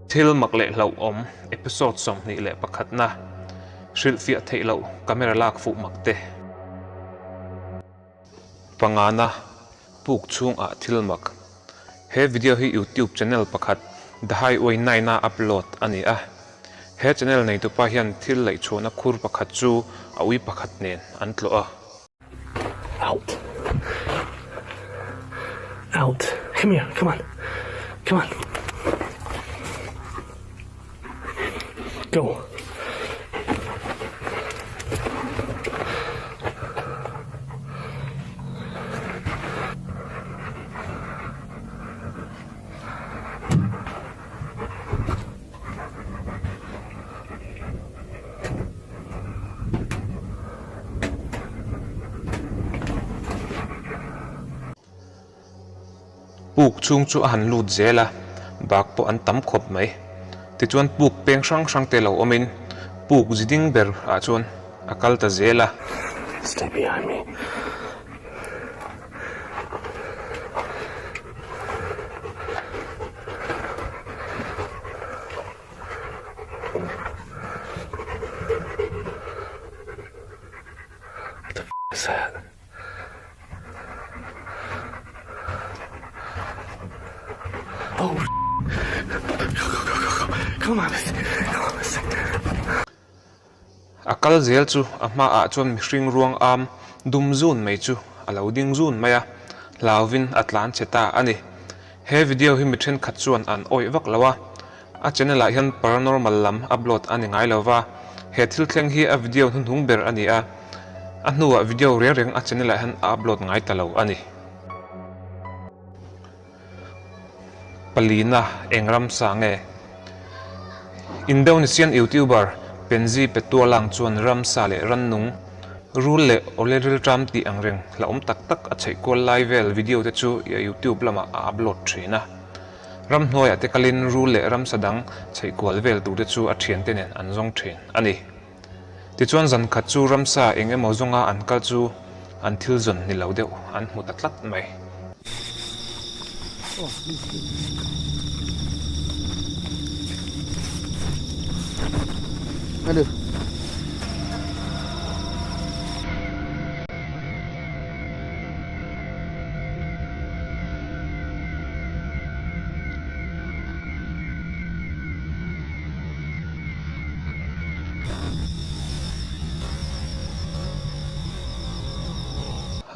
Thil mak leh hlauhawm episode 21 na hrilhfiah theih loh camera lak fuh mak te. Pangana, Puk chhungah thil mak. He video hi YouTube channel pakhat The Highway Nine a upload a ni a. He channel neitupa hian thil laihchhuahna khur pakhat chu a ui pakhat nen an tlawh a. Out. Out. Come here. Come on. Come on. Go. Puk chhung chu a han lut zel a, bak pawh an tam khawp mai. Tichuan puk peng hrang hrang te lo awmin puk zi ding ber ah chuan a kal ta zel a. Stay behind me. What the f is that? Oh Go go go go go Come on Come on A kal zel chu a hmaah chuan mihring ruang am dum zun mai chu a lo ding zun mai a, hlauvin a tlan che ta a ni. He video hi mi thenkhat chuan an awih vak lo a, a channel ah hian paranormal lam upload a ni ngai lo va, he thil thleng hi a video hnuhnung ber a ni a, a hnuah video reng reng a channel ah hian a upload ngai ta lo a ni. Palina eng ramsa nge? Indonesian YouTuber Penzi Petualang chuan ramsa leh rannung, rul leh awle rilṭam tih ang reng hlauhawm tak tak a chheih kual lai vel video te chu YouTube lamah a upload thin a. Ramhnuaiah te kalin rul leh ramsa dang chheih kual vel tur te chu a thiante nen an zawng thin a ni. Tichuan zan khat chu ramsa eng emaw zawnga an kal chu an thil zawn ni lo deuh an hmu ta tlat mai.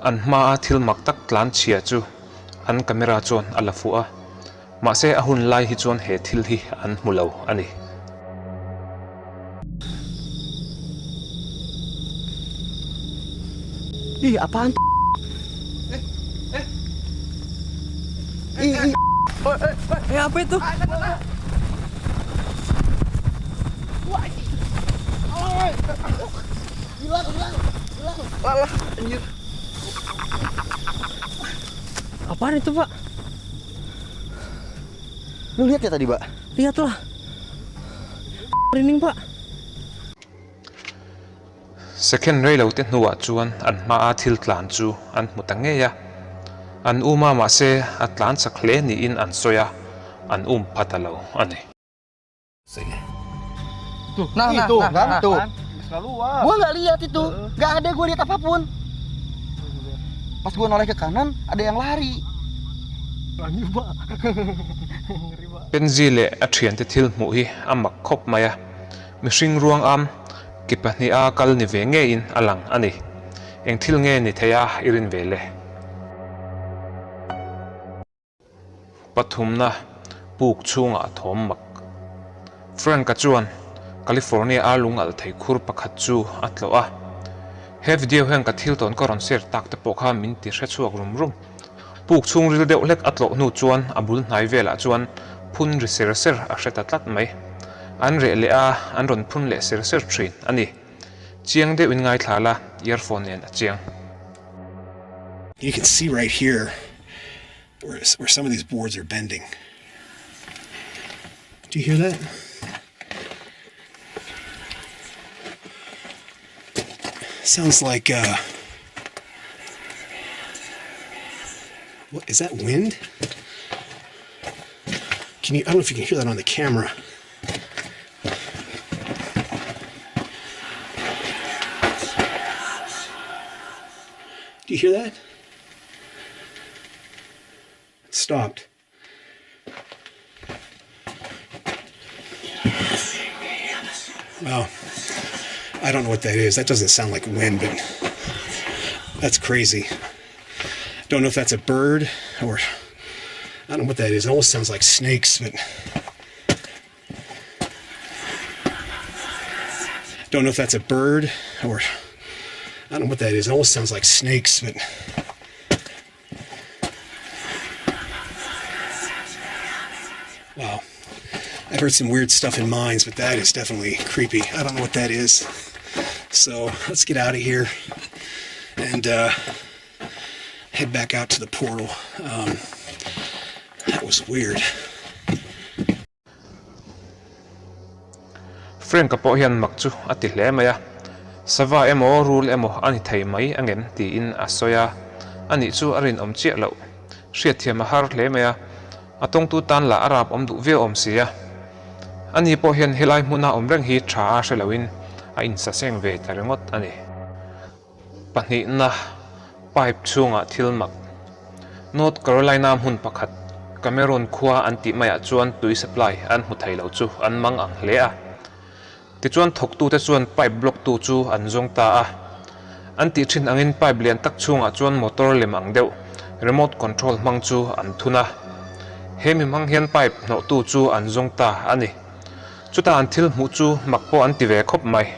An hmaa thil mak tak tlan chhia chu an camera chuan a la fuh a, mahse a hun lai hi chuan he thil hi an hmu lo a ni. Ih apaan Ih ih Eh apa itu? Apaan itu, Pak? Lu lihat ya tadi, Pak? Lihatlah. Merinding, Pak. Second rei lo te hnuah chuan an hmaa thil tlan chu an hmu ta ngei a. An um a, mahse a tlan chak hle niin an sawi a, an um pha ta lo a ni. Nah, nah, nah, kan tuh. Gua nggak lihat itu, nggak ada gua lihat apapun. Pas gua noleh ke kanan, ada yang lari. Penzi leh a thiante thil hmuh hi a mak khawp mai a, mihring ruang am Ki pahniha kal ni ve ngeiin a lang a ni. Eng thil nge ni thei a i rin ve le? Pathumna puk chhungah thawm mak. Frank-a chuan California a lung alh thei khur pakhat chu a tlawh a. He video hian ka thil tawn ka rawn share tak te pawh kha min ti hre chhuak rum rum. Puk chhungril deuh hlek a tlawh hnu chuan a bul hnai velah chuan phun ri ser ser a hre ta tlat mai. An reh leh a, an rawn phun leh ser ser thin a ni. Chiang deuhin ngaithla la, earphone nen a chiang. You can see right here where where some of these boards are bending. Do you hear that? Sounds like uh What is that wind? Can you, I don't know if you can hear that on the camera. Do you hear that? It stopped. Well, I don't know what that is. That doesn't sound like wind, but that's crazy. Don't know if that's a bird or I don't know what that is. It almost sounds like snakes, but don't know if that's a bird or I don't know what that is. It almost sounds like snakes, but wow. I've heard some weird stuff in mines, but that is definitely creepy. I don't know what that is. So let's get out of here and uh, head back out to the portal. Um, that was weird. Frank-a pawh hian mak chu a ti hle mai a, Sava emaw rul emaw a ni thei mai angem tiin a sawi a, anih chu a rinawm chiah loh. Hriatthiam a har hle mai a, a tawngtu tan lah a rap awm duh viau awm si a. Ani pawh hian helai hmuna awm reng hi tha a hre loin a insaseng ve ta ringawt a ni. Pahnihna, pipe chhungah thil mak. North Carolina hmun pakhat, Cameron khua an tih maiah chuan tui supply an hmu thei lo chu an mang ang hle a. Tichuan thawktute chuan pipe block tu chu an zawng ta a. An tih thin angin pipe lian tak chhungah chuan motor lem ang deuh, remote control hmang chu an thun a. He mi hmang hian pipe hnawhtu chu an zawng ta a ni. Chutah an thil hmuh chu mak pawh an ti ve khawp mai.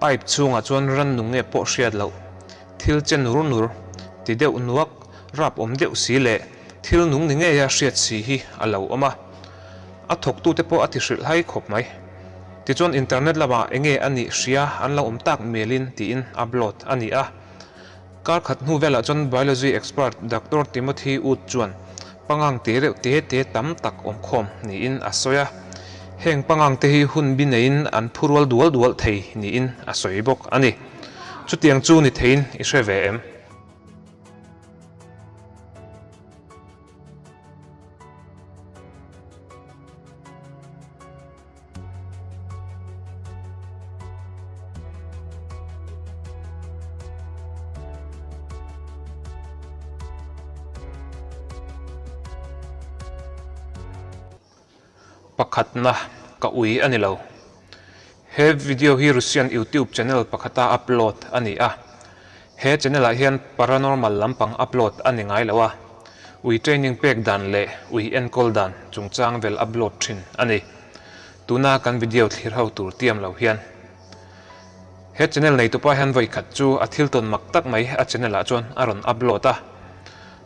Pipe chhungah chuan rannung nge pawh hriat loh, thil che nur nur, ti deuh nuak, rap awm deuh si leh thil nung ni ngeia hriat si hi a lo awm a. A thawktute pawh a ti hrilh hai khawp mai. Tichuan internet lamah enge a nih hria an lo awm tak melin tiin upload a ni a. Kar khat hnu velah chuan biology expert Doctor Timothy Wood chuan pangang te reuh te te tam tak awm khawm niin a sawi a. Heng pangang te hi hun bi neiin an phu rual dual dual thei niin a sawi bawk a ni. Chutiang chu ni theiin i hre ve em? Pakhatna ka ui a ni lo. He video hi Russian YouTube channel pakhata upload a ni a. He channel ah hian paranormal lampang upload a ni ngai lo a. Ui training pek dan leh ui enkawl dan chungchang vel upload thin a ni. Tuna kan video thlir ho tur tiam lo hian. He channel neitupa hian vawi khat chu a thil tawn mak tak mai a channel ah chuan a rawn upload a.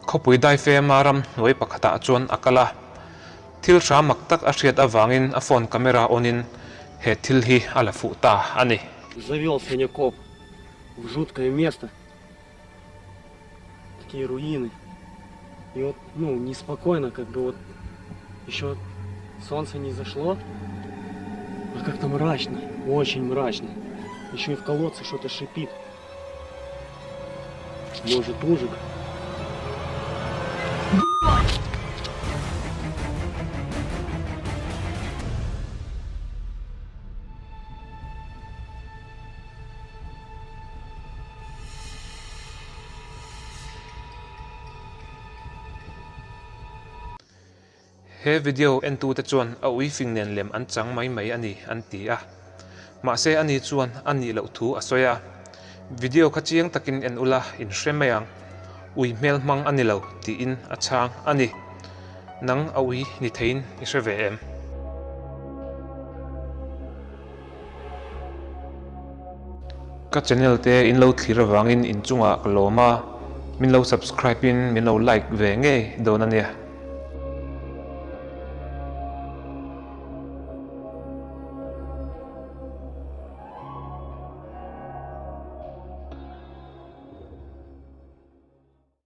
Khawpui daifema ram hnuai pakhatah chuan a kal a. Thil hra mak tak a hriat avangin a phone camera on in he thil hi a la fuh ta a ni. Завел сегодня коп в жуткое место. Такие руины. И вот, ну, неспокойно, как бы вот еще солнце не зашло, а как-то мрачно, очень мрачно. Еще и в колодце что-то шипит. Может, ужик. He video entute chuan a ui fing nen lem an chang mai mai a ni an ti a. Mahse ani chuan a nih loh thu a sawi a. Video kha chiang takin en ula in hre mai ang. Ui hmel hmang a ni lo tiin a chhang a ni. Nang a ui ni theiin i hre ve em? Ka channel te in lo thlir avangin inchungah ka lawm a, min lo subscribe in min lo like ve ngei dawn a nia.